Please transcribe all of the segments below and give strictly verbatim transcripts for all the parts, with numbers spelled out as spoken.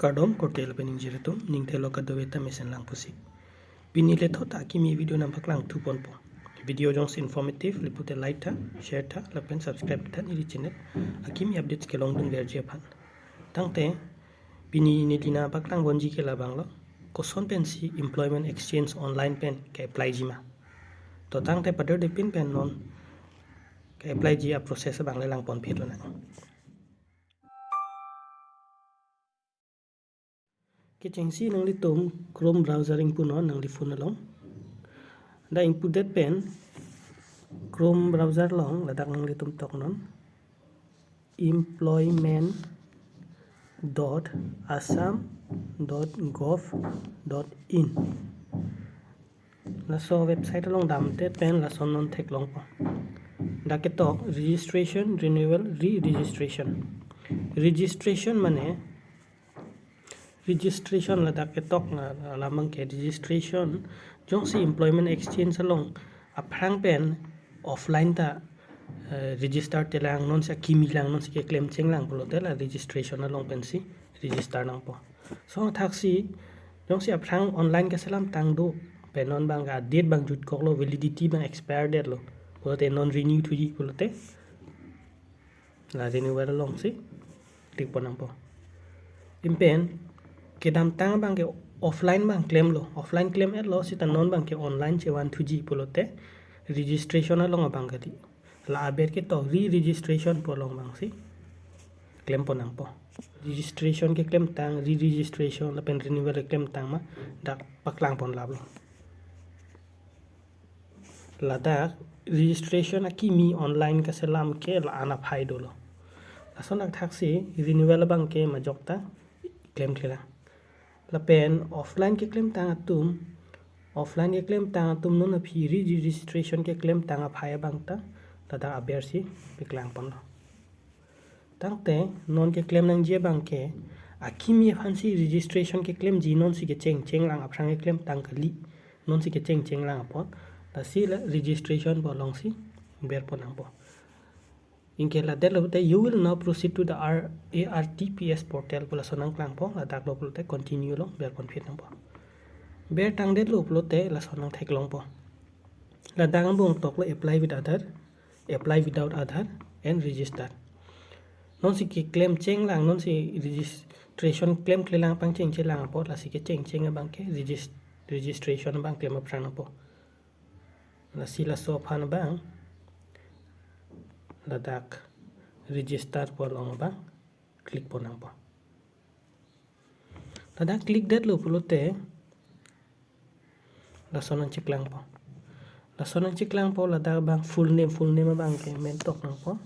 Kardom korte lapen ingjir atum, ningthe lo kadokave ta mesen lang pusi. Pini lethot ta akimi video nangpaklang thuponpo. Video jongsi informative, lapu te like tha, share tha, lapen subscribe tha neli channel. Akimi updates kelongdun verji aphan. Tangte, pini neli nangpaklang ponji ke labanglo. Koson pensi employment exchange online pen ke-apply ji ma. To tangte paderdepin pen non ke-apply ji a-process abang le langpon phit lonang. Kechengsi nanglitum Chrome browser ingpunon nangli phone along. Dak ingpudet pen Chrome browser along ladak nanglitum toknon employment dot assam dot gov dot in. Laso website along damdet pen lason non theklongpo. Dak ketok registration, renewal, re-registration. Registration mane, registration ladak ketok na, na lamang ke registration jongsi employment exchange along aphrang pen offline ta, eh, register telang, nonsi akimi lang, nonsi keklem chenglang pulote la registration along pensi register nangpo. So thaksi jongsi aphrang online keselam tang do pen non abang a-date abang jutkoklo, validity abang expire detlo pulote non renew thuji pulote la renewal alongsi click pon nangpo. Lapen kedamtang abang ke offline abang klemlo, offline klem-etlo seta non abang ke online chevan thuji pulote registration along abang kali. La aber ketok re-registration pu along abangsi klem pon nangpo. Registration keklemtang, re-registration lapen renewal keklemtang ma dak paklang pon laplo. Ladak registration akimi online keselam ke la-an aphai dolo. Lason dak thaksi renewal abang ke majok ta klemklelang. Lapen offline keklemtang atum, offline keklemtang atum non aphi re-registration keklemtang aphai abang ta ladak abersi paklang ponlo. Tangte non keklem nangji abang ke akimi aphansi registration keklemji, nonsi kecheng chenglang, aphrang keklemtang kali, nonsi kecheng chenglang apot lasi la registration pu alongsi ber pon nangpo. Anke ladetlo te, "You will now proceed to the R-, A R T P S portal," pu lason nangklangpo, ladaklo pulote continue along ber pon phit nangpo. Ber tangdetlo pulote lason nangtheklongpo. Ladak angbong toklo apply with Aadhaar, apply without Aadhaar and register. Nonsi keklem chenglang, nonsi registration klemklelang, pangcheng chelang apot lasi kecheng cheng abang ke regis-, registration abang klem aphrang nangpo. Lasi laso aphan abang ladak register pu along abang click pon nangpo. Ladak click detlo pulote lason nangcheklangpo. Lason nangcheklangpo, ladak abang full name, full name abang ke men tok nangpo.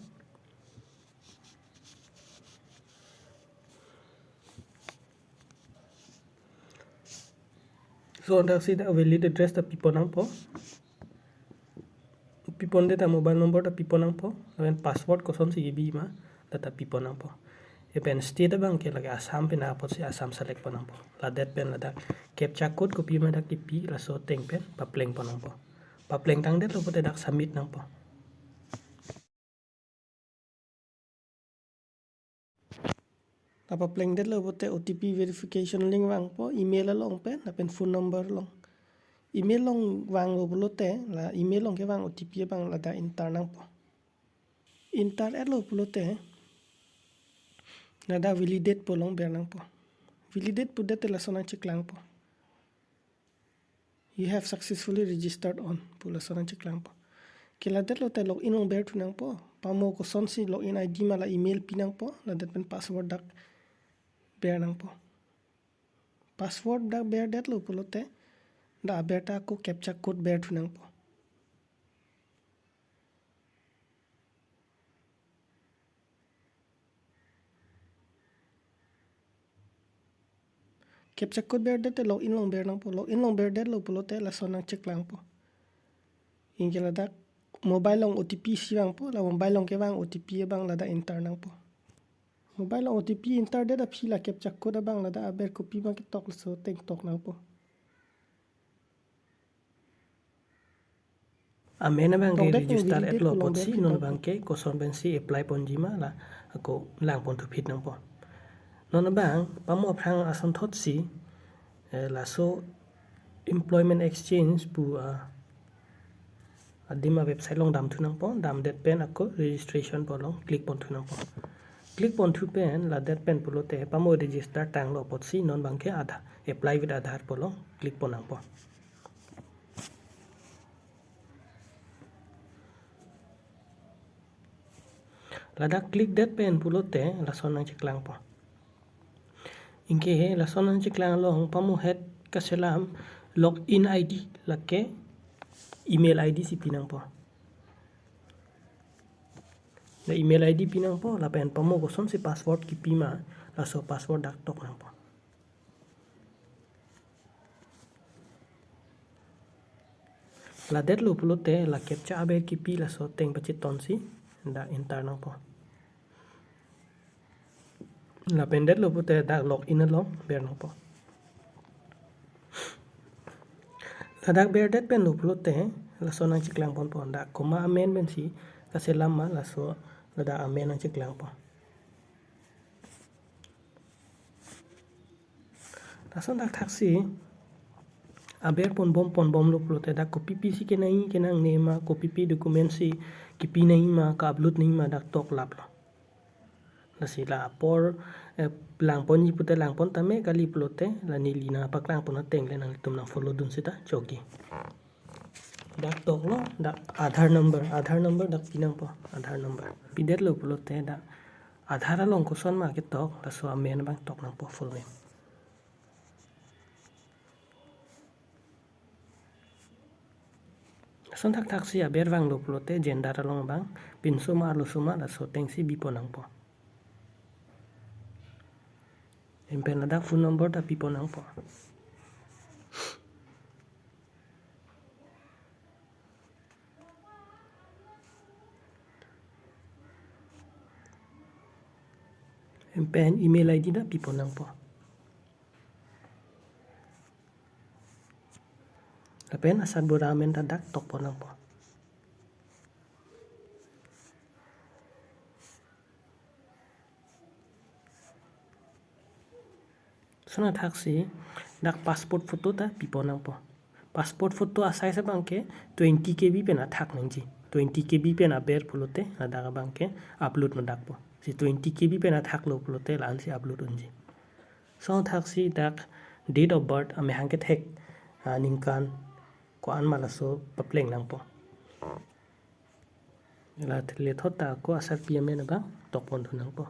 So, dak si dak valid address ta pi pon nangpo. Pi pondet ta mobile number ta pi pon nangpo. Lapen password kosonsi kebi ma, dak ta pi pon nangpo. Lapen state abang ke lake Assam pen apotsi Assam select pon nangpo. Ladet pen ladak captcha code kopi ma dak kepi, laso ateng pen papleng pon nangpo. Papleng tangdetlo pulote dak submit nangpo. Lapen paplengdetlo pulote O T P verification link vangpo, email along pen lapen phone number along. Email along vanglo pulote, la email along kevang O T P abang ladak enter nangpo. Enter-etlo pulote ladak validate pu along ber nangpo. Validate pudet te lason nangcheklangpo. "You have successfully registered on," pu lason nangcheklangpo. Ke ladetlo te login along berthu nangpo. Pamo kosonsi login I D ma la email pi nangpo, ladet pen password dak ber nangpo. Password dak berdetlo pulote dak aber ta ako captcha code berthu nangpo. Captcha code berdet te login along ber nangpo. Login along berdetlo pulote lason nangcheklangpo. Anke ladak mobile along O T P si vangpo, la mobile along kevang O T P abang ladak enter nangpo. Mobile along O T P enter det aphi la captcha code abang ladak aber kopi ma ketok laso ateng tok nangpo. Amen abang ke tokdet pen register validate etlo pu along apotsi berthu non nangpo. Abang ke koson pensi apply ponji ma la ako lang pon thuphit nangpo. Non abang pamo aphrang asonthotsi, eh, laso employment exchange pu, ah, adim a-website along damthu nangpo, damdet pen ako registration pu along click ponthu nangpo. Click ponthu pen ladet pen pulote pamo register tanglo apotsi non abangke Aadhaar, apply with Aadhaar pu along click pon nangpo. Ladak click det pen pulote lason nangcheklangpo. Anke lason nangcheklang along pamo het kaselam login I D lake email I D si pi nangpo. Dak email I D pi nangpo, lapen pamo kosonsi password kipi ma, laso password dak tok nangpo. Ladet lo pulote la captcha aber kipi laso ateng pachitonsi dak enter nangpo. Lapen det lo pulote dak login along ber nangpo. Ladak berdet pen lo pulote lason nangcheklang ponpo, dak komat amen pensi kaselam ma, laso ladak amen nangcheklangpo. Lason thakthaksi aber ponbom ponbomlo pulote dak kopipi si kenangji kenangne ma, kopipi document si kipi nangji ma, ka-upload nangji ma dak toklaplo. Lasi la apor, eh, langponji pute langpon tame, kali pulote la neli nangpaklang pon ateng le nanglitum nang follow dun seta chokji. Dak toklo, dak Aadhaar number, Aadhaar number dak pi nangpo, Aadhaar number. Pidet lo pulote dak Aadhaar along koson ma ketok, laso amen abang tok nangpo, full name. Lason thakthaksi aber vanglo pulote gender along abang pinso ma arloso ma laso atengsi bipon nangpo. Anpen ladak phone number ta pipon nangpo. Anpen email I D ta pipon nangpo. Lapen asarbura amen ta dak tokpon nangpo. Lason thakthaksi dak passport photo ta pipon nangpo. Passport photo a-size abangke twenty K B pen athak nangji. Twenty K B pen aber pulote ladak abangke upload ma dakpo. Si twenty K B pen athaklo pulote la-ansi upload unji. Lason thakthaksi dak date of birth, amahang kethek, ah, ningkan ko-an ma laso papleng nangpo. La lethot ta ako asarpi amen abang tokponthu nangpo.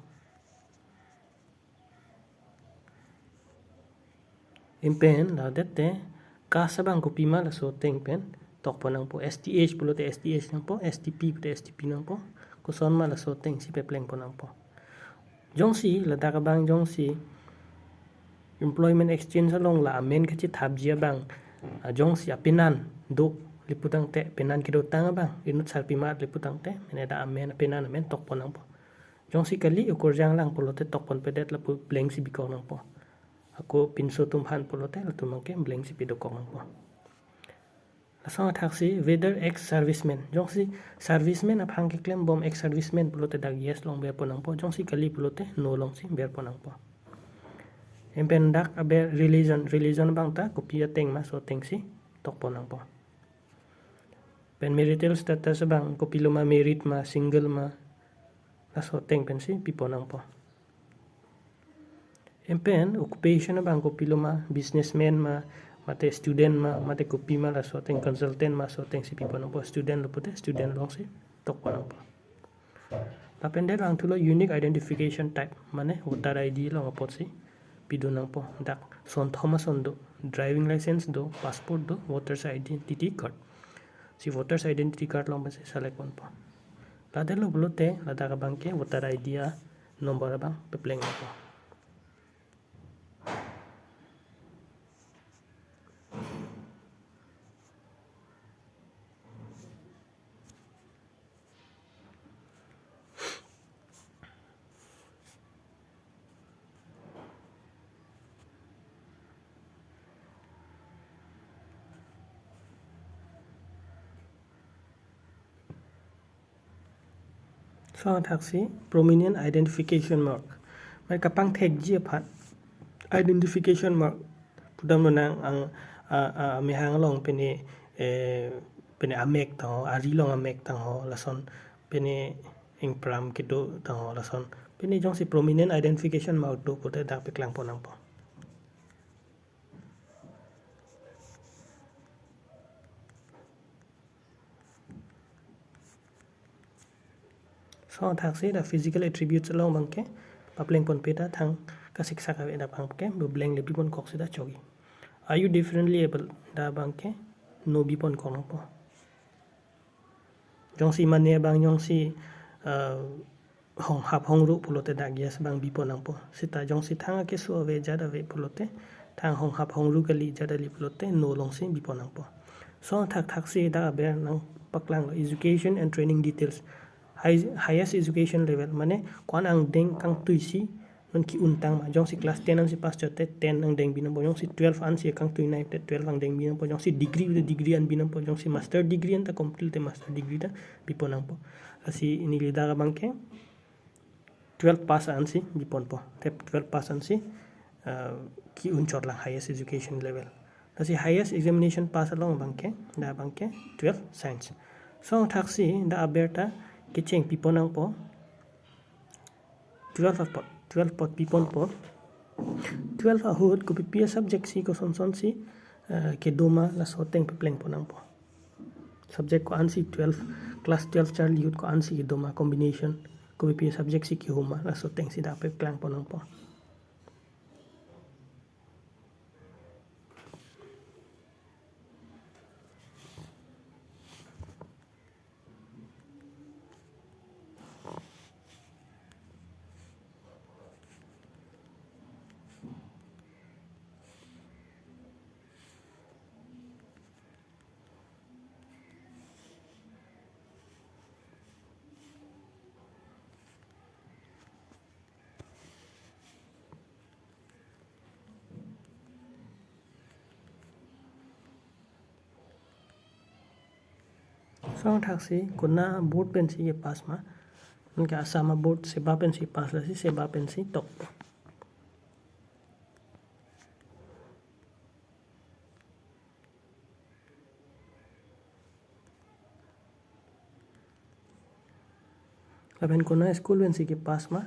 Anpen ladet te caste abang kopi ma laso ateng pen tokpon nangpo. S T H pulote S T H nangpo, S T P pulote S T P nangpo. Koson ma laso atengsi paplengpon nangpo. Jongsi ladak abang jongsi employment exchange along la amen kachethapji abang, ah, jongsi apenan dole putangte, penan kedotang abang inut sarpi mat le putangte, mane dak amen, penan amen tokpon nangpo. Jongsi kali okorjang lang pulote tokponpedet, lapu blank si bikok nangpo. Ako pinso atum aphan pulote latum abangke blank si pidokok nangpo. Lason thakthaksi whether ex-serviceman. Jongsi serviceman aphan keklembom, ex-serviceman pulote dak yes along berpon nangpo. Jongsi kali pulote no alongsi berpon nangpo. Anpen dak aber religion, religion abang ta kopi ateng ma laso atengsi tokpon nangpo. Pen marital status abang kopilo ma, married ma, single ma, laso ateng pensi pipon nangpo. Anpen occupation abang kopilo ma, businessman ma, mate student ma, mate kopi ma, laso ateng consultant ma, laso atengsi pipon nangpo. Student lo pute student alongsi tokpon nangpo. Lapen det vangthulo unique identification type, mane voter I D along apotsi pidun nangpo. Dak sonthom ason do, driving license do, passport do, voters identity card. Si voters identity card along pensi select ponpo. Ladet lo pulote ladak abangke voter I D anumber abang papleng nangpo. Lason thakthaksi prominent identification mark. Mari kapangthekji aphan identification mark pudam lonang, ang, a, a, amehang along pine, eh, pine amek tangho, ari along amek tangho, lason pine ingpram kedo tangho, lason pine jongsi prominent identification mark do pulote dak paklangpon nangpo. So thaksi dak physical attributes along abangke paplengponpe, ta thang kasiksak ave, dak abangke blank le biponkok seta chogi. Are you differently able? Dak abangke no biponkok nangpo. Jongsi mane abang jongsi, eh, honghap hongru pulote dak yes abang bipon nangpo. Seta jongsi thang akeso ave, jat ave pulote, thang honghap hongru kali, jat kali pulote no alongsi bipon nangpo. So thak thaksi dak aber nangpaklanglo, education and training details. High, highest education level, mane ko-an angdeng kangtuisi non ki-untang ma. Jongsi class ten ansi pass chot te ten angdeng bi nangpo, jongsi twelve ansi kangtui nai te twelve angdeng bi nangpo, jongsi degree te degree an bi nangpo, jongsi master degree an ta complete te master degree ta bipon nangpo. Lasi neli dak abangke twelve pass ansi biponpo. Te twelve pass ansi, uh, ki-un chotlang highest education level. Lasi highest examination pass along abangke, dak abangke twelve science. So thaksi dak aber ta kecheng pipon nangpo. Twelve apot, twelve apot piponpo. Twelve ahut kopipi asubject si, kosonsonsi, eh, kedo ma, laso ateng paplengpon nangpo. Subject ko-ansi twelve, class twelve charli ahut ko-ansi kedo ma, combination, kopipi asubject si keho ma, laso atengsi dak paklangpon nangpo. So thaksi konat board pensi kepass ma? Anke Assam aboard SEBA pensi pass, lasi SEBA pensi tokpo. Lapen konat school pensi kepass ma?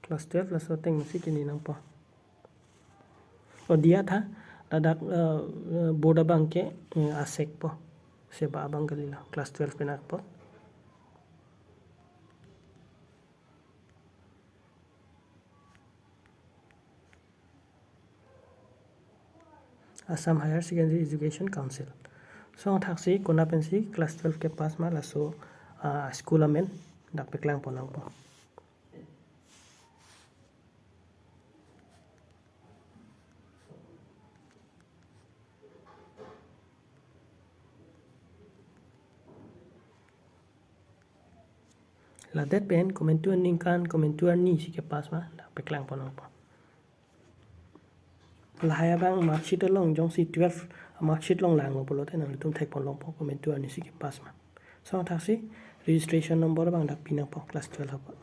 Class twelve, laso atengsi keni nangpo. O diya tha, ladak, eh, eh, board abangke, eh, ASEC po. SEBA abang kalilo, class twelve pen apot. Assam Higher Secondary Education Council. So thaksi konat pensi class twelve kepass ma, laso, ah, school amen dak paklangpon nangpo. Ladet pen komantu aningkan, komantu arnisi kepass ma, dak paklangpon nangpo. Lahai abang marksheet along, jongsi twelve marksheet along langlo pulote nanglitum thekpon longpo, komantu arnisi kepass ma. So thaksi registration number abang dak pi nangpo class twelve apot.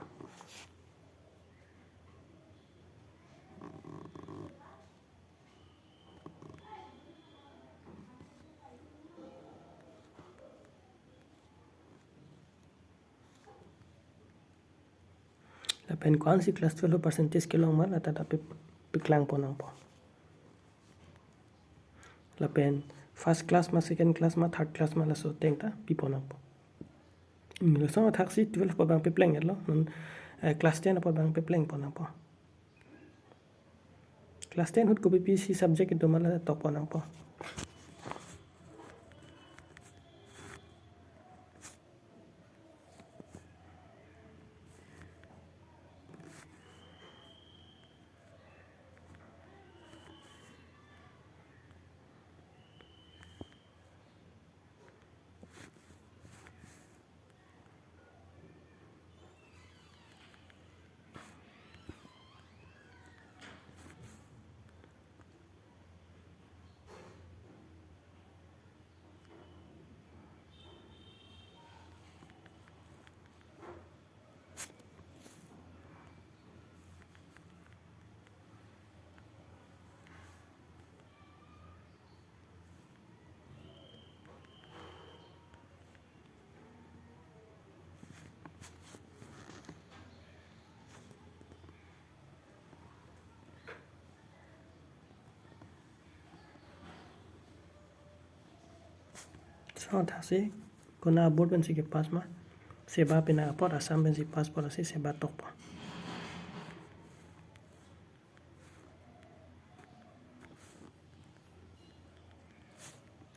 Lapen ko-ansi class twelve percentage kelong ma, lata dak pi, paklangpon nangpo. Lapen first class ma, second class ma, third class ma, laso ateng ta pipon nangpo. Hmm, laso thaksi twelve apot abang papleng-etlo, non, eh, class ten apot abang paplengpon nangpo. Class ten ahut kopipisi subject kedo ma, la tokpon nangpo. So, thaksi kona board pensi kepass ma? SEBA pina apot, Assam pensi pass pon lasi SEBA tokpon.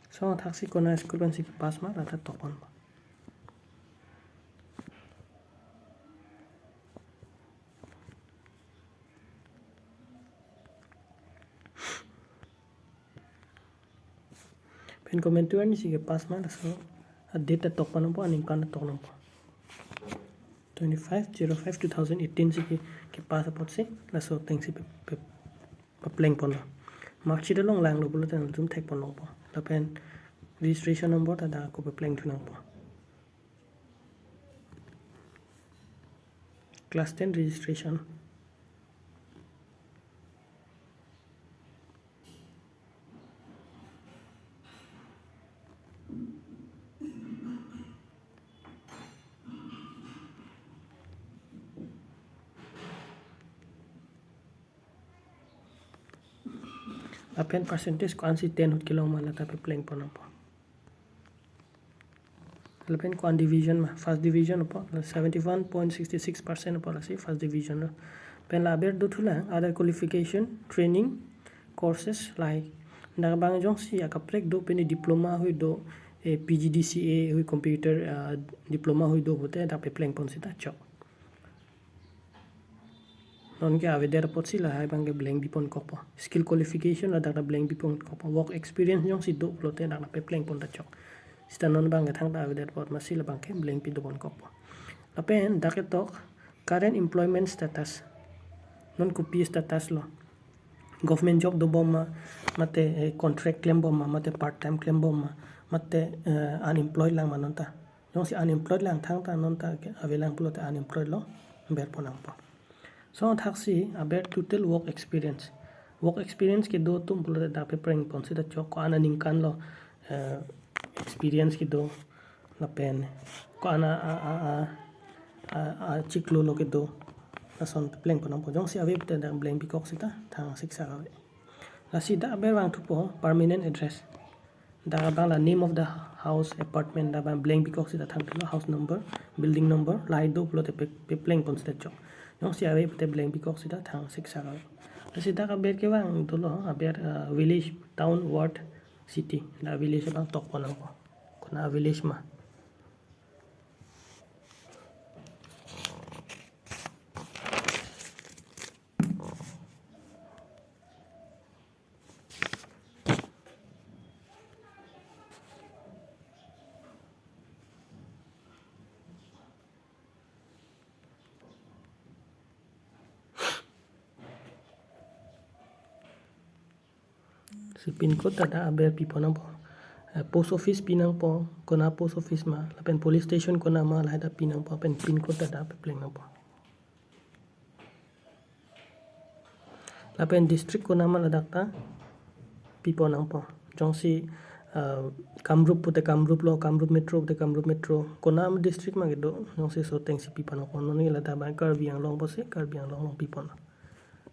So, thaksi kona school pensi kepass ma, lata tokpon. Pen komantu arnisi kepass ma, laso a-date ta tokpon nangpo, aningkan ta tok nangpo. Twenty-five zero five two thousand eighteen si ke, kepass apotsi laso atengsi pe, pe, peplengponlo. Mark sheet along langlo pulote nanglitum thekpon nangpo. Lapen registration number ta dak ako peplengthu nangpo. Class ten registration. Lapen percentage ko-ansi ten ahut kelong ma, lata peplengpon nangpo. Lapen ko-an division ma, first division apot, seventy-one point six six percent apot lasi first division lo. Pen la aber dothulang, other qualification, training, courses, lahai. Dak abang jongsi akaprek do, pen diploma ahui do, eh, P G D C A ahui computer, ah, diploma ahui do pulote dak peplengpon seta chok. Non ke avedet apotsi lahai abang ke blank bipon kokpo. Skill qualification ladak ta blank bipon kokpo. Work experience jongsi do pulote dak ta peplengpon ta chok. Seta non abang ke thangta avedet apot amatsi labang ke blank pidopon kokpo. Lapen dak ketok current employment status. Non kopi status lo? Government job dobom ma, mate, eh, contract klembom ma, mate part time klembom ma, mate, eh, unemployed lang ma non ta. Jongsi unemployed lang, thangta non ta ke avelang pulote unemployed along berpon nangpo. So, thaksi aber total work experience. Work experience kedo atum pulote dak peplengpon seta chok, ko-an aningkan lo, eh, experience kedo, lapen ko-an a, a, a, a, a, achiklo lo kedo, lason peplengpon nangpo. Jongsi ave pulote dak blank pikok seta thang sik sak ave. Lasi dak aber vangthupo permanent address. Dak abang la name of the house, apartment, dak abang blank pikok seta thang dolo, house number, building number, lahai do pulote pe, peplengpon seta chok. Jongsi ave pulote blank pikok seta thang sik sak ave. Lasi dak aber kevang dolo, aber, uh, village, town, ward, city. Dak village abang tokpon nangpo. Kona village ma. Si pin code ta dak aber pipon nangpo. Eh, post office pi nangpo, kona post office ma, lapen police station kona ma, lahai ta pi nangpo, pen pin code ta dak pepleng nangpo. Lapen district kona ma ladak ta pipon nangpo. Jongsi, eh, Kamrup pulote Kamrup lo, Kamrup Metro pulote Kamrup Metro, kona district ma kedo, jongsi laso atengsi pipon nangpo. Non ke ladak abang Karbi Anglong pusi Karbi Anglong along pipon.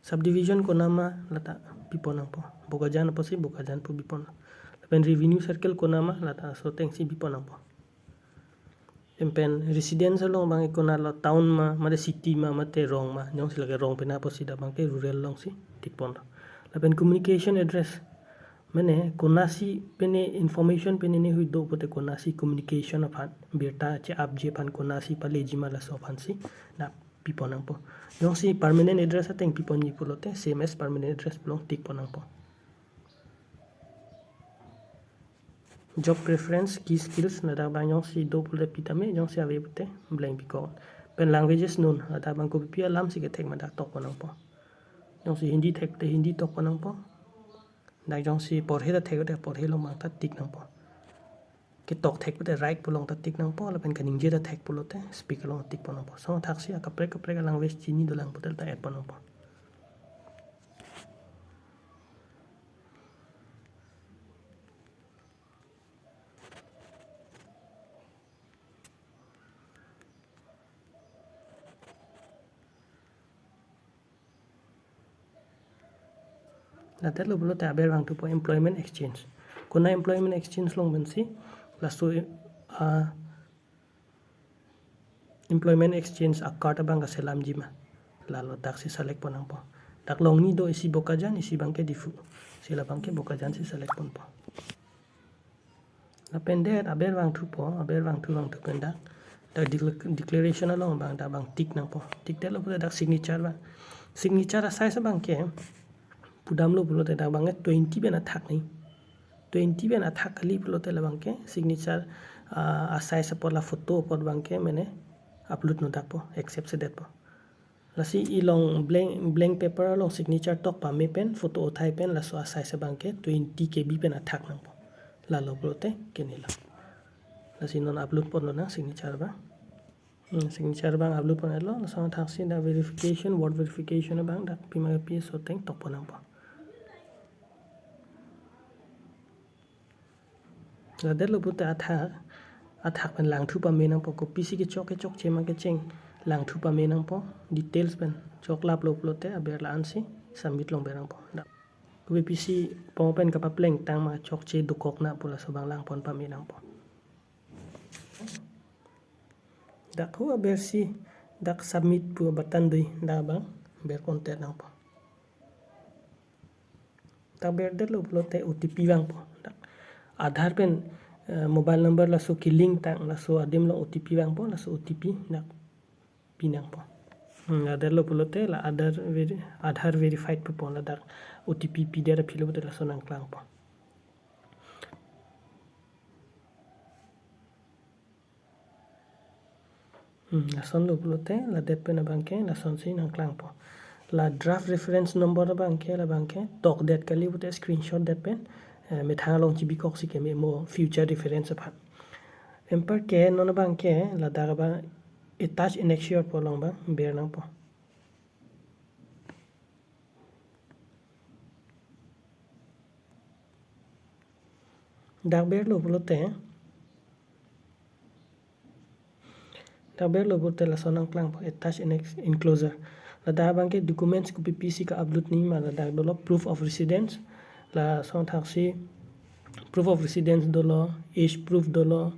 Subdivision kona ma lata pipon nangpo. Bokajan apotsi Bokajan pu pipon. Lapen revenue circle kona ma lata laso atengsi pipon nangpo. Lapen residence along abang kona lo, town ma, mate city ma, mate rong ma, jongsi lake rong pena apotsi dak abang ke rural alongsi tikpon. Lapen communication address, mane konasi pene information pene ne hui do pulote konasi communication aphan, birta che-apji aphan konasi paleji ma, laso aphansi dak pipon nangpo. Jongsi permanent address ateng piponji pulote same as permanent address pu along tikpon nangpo. Job preference, key skills, ladak abang jongsi do pulote pi tame, jongsi ave pulote blank pikok. Pen languages non, ladak abang kopipi alamsi kethek ma dak tokpon nangpo. Jongsi Hindi thek pulote Hindi tokpon nangpo. Dak jongsi porhe ta thek pulote porhe along abang ta tik nangpo. Ketok thek pulote write pu along ta tik nangpo, lapen kaningje ta thek pulote speak along tikpon nangpo. So thaksi akaprek kaprek a-language chini dolang pulote ta add pon nangpo. Ladak lo pulote aber vangthupo employment exchange. Kona employment exchange along pensi, Laso, ah, employment exchange a-card abang kaselamji ma. Lalo daksi select pon nangpo. Dak longni do, isi Bokajan, isi abangke Diphu. Si labangke Bokajan si select ponpo. Lapen det aber vangthupo, aber vangthu vangthu pen dak, dak decla-, declaration along abang dak abang tick nangpo. Tick detlo pulote dak signature abang. Signature a-size abangke pudamlo pulote dak abangke twenty pen athak ni. Twenty pen athak kali pulote labangke signature, ah, a-size apot, la photo apot abangke mene upload nodakpo, accept si detpo. Lasi ilong blank, blank paper along signature tok pame pen, photo uthai pen, laso a-size abangke twenty K B pen athak nangpo. Lalo pulote kenelo. Lasi non upload ponlonang signature abang. Hmm, signature abang upload ponlo, laso athaksi dak verification, word verification abang dak pima kepi aso ateng tok pon nangpo. La detlo pulote athak, athak pen langthu pame nangpo, kopisi kechok kechokche ma kecheng langthu pame nangpo, details pen choklaplo pulote aber la-ansi submit longver nangpo. Dak kopipisi pong pen kapaplengtang ma, chokche dokok na pu laso abang lang pon pame nangpo. Dak ho abersi dak submit pu button do, dak abang ber pontet nangpo. Dak ber detlo pulote O T P vangpo. Dak Aadhaar pen, eh, mobile number laso kelink tang, laso adim along O T P vangpo, laso O T P dak pi nangpo. Hmm, la detlo pulote la Aadhaar veri-, Aadhaar verified pupo, ladak O T P pidet aphi lo pulote laso nangklangpo. Hmm, lasonlo pulote, la det pen abangke lasonsi nangklangpo. La draft reference number abangke, labangke tokdet kali pulote screenshot det pen, eh, methang along chibikoksi keme mo future reference aphan. Anparke non abangke ladak abang attach annexure pu along abang ber nangpo. Dak berlo pulote, dak berlo pulote laso nangklangpo, attach annex-, enclosure. Ladak abangke documents kopipisi ka-upload nangji ma, ladak dolo proof of residence, laso athaksi proof of residence dolo, age proof dolo,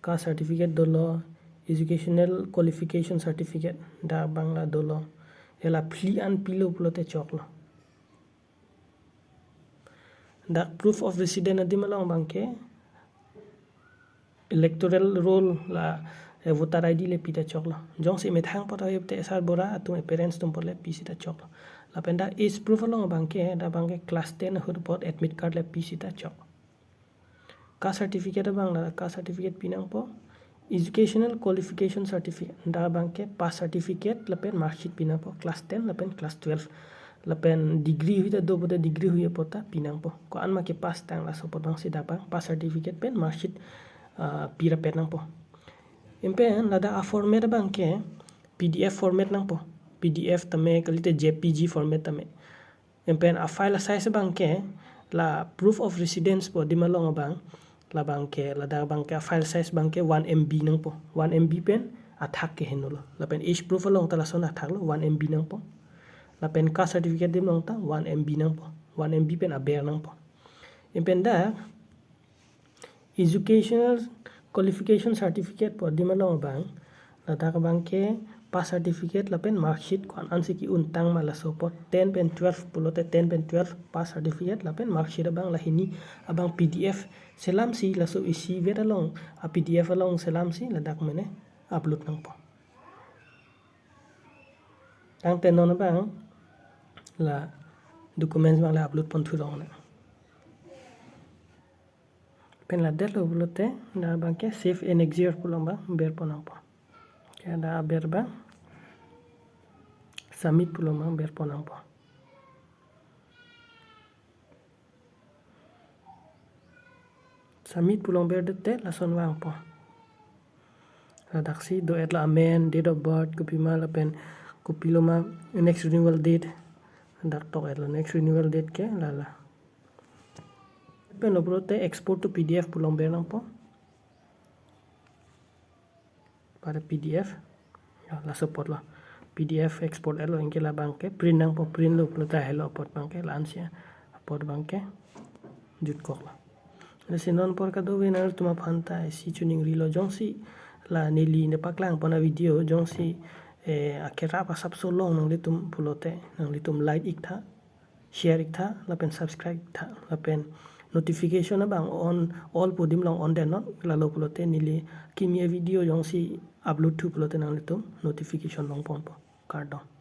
caste certificate dolo, educational qualification certificate, dak abang la dolo. Hala phli an pilo pulote choklo. Dak proof of resident adim along abangke electoral roll la, eh, voter I D le pita choklo. Jongsi methang apot ahut te Esar Bora atum appearance atum apot le pi sita choklo. Lapen dak age proof along abangke, dak abangke class ten ahut apot admit card le pi sita chok. Caste certificate abang la caste certificate pi nangpo. Educational qualification certificate, dak abangke pass certificate lapen mark sheet pi nangpo, class ten lapen class twelve. Lapen degree ahut ta do pulote degree ahut apot ta pi nangpo. Ko-an ma kepass tang laso apot abangsi dak abang pass certificate pen mark sheet, ah, pi rapet nangpo. Anpen ladak a-format abangke P D F format nangpo. P D F tame kalite J P G format tame. Anpen a-file a-size abangke la proof of residence pu adim along abang, labangke, ladak abangke a-file size abangke one M B nangpo. One M B pen athak ke henolo. Lapen age proof along ta lason athaklo, one M B nangpo. Lapen caste certificate adim along ta one M B nangpo. One M B pen aber nangpo. Anpen dak educational qualification certificate pu adim along abang, ladak abangke pass certificate lapen mark sheet ko-an ansi ki-un tang ma laso apot, ten pen twelve pulote ten pen twelve pass certificate lapen mark sheet abang, la hini abang P D F selamsi laso isivet along a-P D F along selamsi ladak mene upload nangpo. Tangte non abang la documents abang la upload ponthu longnang. Pen la detlo pulote, dak abangke save and exit pu along abang ber pon nangpo. Ke dak aber abang submit pu along abang ber pon nangpo. Submit pu along ber det te lason vangpo. Ladaksi do-etlo amen, date of birth, kopima lapen kopilo ma next renewal date. Dak tok-etlo next renewal date ke lala. Pen lo pulote export to P D F pu along ber nangpo. Pada P D F. Ya, laso apotlo. P D F export etlo, anke labangke print nangpo, print lo pulote helo apot abangke la-ansi apot abangke jutkoklo. Lasi non apor kadokave nanglitum aphan ta isi choningrilo, jongsi la neli ne paklangpon avideo jongsi eh, akerap asapso long nanglitum pulote nanglitum like iktha, share iktha, lapen subscribe iktha, lapen notification abang on all pu adim along on den non, lalo pulote neli kimi avideo jongsi upload thu pulote nanglitum notification longponpo. Kardom.